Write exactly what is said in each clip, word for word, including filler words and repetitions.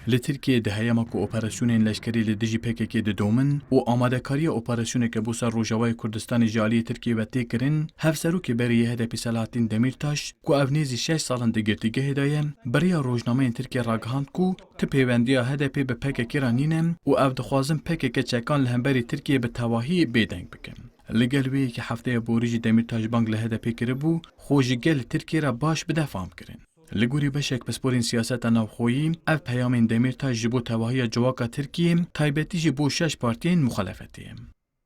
Li Tirkiyeyê di heyama ku operasyonên leşkerî li dijî P K K didomin û amadekariya operasyoneke bo ser Rojavayê Kurdistanê ji aliyê Tirkiyê ve tê kirin, Hevserokê berê yê H D P Selahattîn Demîrtaş, ku ev nêzî şeş sal in di girtîgehê de ye, bi riya rojnameyên Tirkiyê ragihand ku ti pêwendiya H D P bi P K K re nîne û ev dixwazin P K K çekan li hemberî Tirkiyê bi tevahî bêdeng bikin. Li gel wê yekê hefteya borî jî Demîrtaş bang li H D P kiribû, xwe ji gelê Tirkiyê re baş bide fam kirin. Li gorî beşek pisporên siyaseta navxweyî, ev peyamên Demîrtaş ji bo tevahiya civaka Tirkiyê, taybetî jî bo şeş partiyên muxalefetê ye.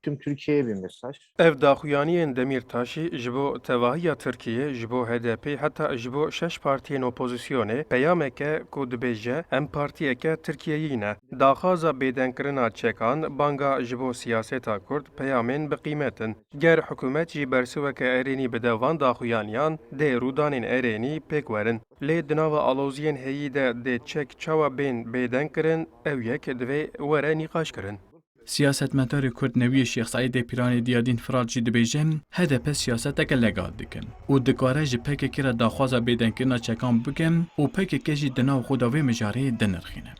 Tüm Türkiye'ye bir mesaj. Ev daxuyaniyên Demîrtaşî ji bo tevahiya Tirkiyê, ji bo H D P, heta ji bo şeş partiyên opozisyonê peyamek e ku dibêje, em partiyeke Tirkiyeyî ne. Daxwaza bêdengkirina çekan, banga ji bo siyaseta Kurd peyamên bi qîmet in. Ger hikûmet jî bersiveke erênî bide van daxuyaniyan, dê rûdanên erênî pêk werin. Lê di nava aloziyên heyî de dê çek çawa bên bêdeng kirin, ew yek divê were nîqaş kirin. Siyasetmedarê Kurd Newiyê Şêx Seîdê Pîranê Diyadîn Firat jî dibêje, H D P siyaseteke legal dike û dikare ji P K K re daxwaza bêdengkirina çekan bike û P K K jî di nav xwe de vê mijarê dinirxîne.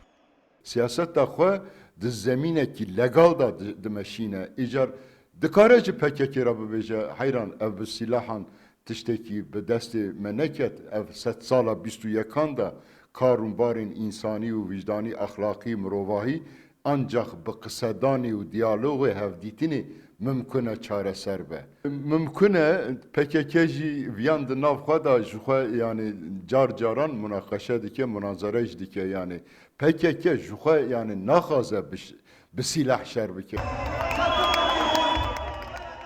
Siyaseta xwe di zemînekî legal de di-, dimeşîne. Îcar dikare ji P K K re bibêje, heyran ev bi sîlahan tiştekî bi destê me neket, ev sedsala bîst û yekan de kar û barên însanî û wijdanî, exlaqî, mirovahî ancax bi qisedanê û diyalogê hevdîtinê mimkun e çareser be. Mimkun e P K K jî viyan di nav xwe de ji xwe, yanî car caran munaqeşe dike, munazere jî dike, yanî P K K ji xwe, yanî naxwaze bi ş-, bi sîleh şer bike.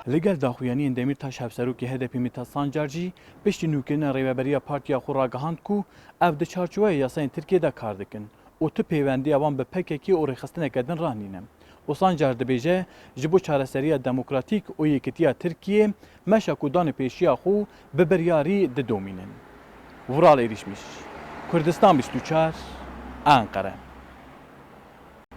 Li gel daxuyaniyên Demîrtaş, Hevserokê H D P Mithat Sancar jî piştî nûkirina rêveberiya partiya xwe ragihand ku ev di çarçoveya yasayên Tirkiyê de kar dikin û tu pêwendiya wan bi P K K û rêxistineke din re nîne. Û Sancar dibêje, ji bo çareseriya demokratîk û yekîtiya Tirkiyê meşa ku danê pêşiya xwe bi biryarî didomînin. Vural Êrîşmîş, Kurdistan bîst û çar, Enqere.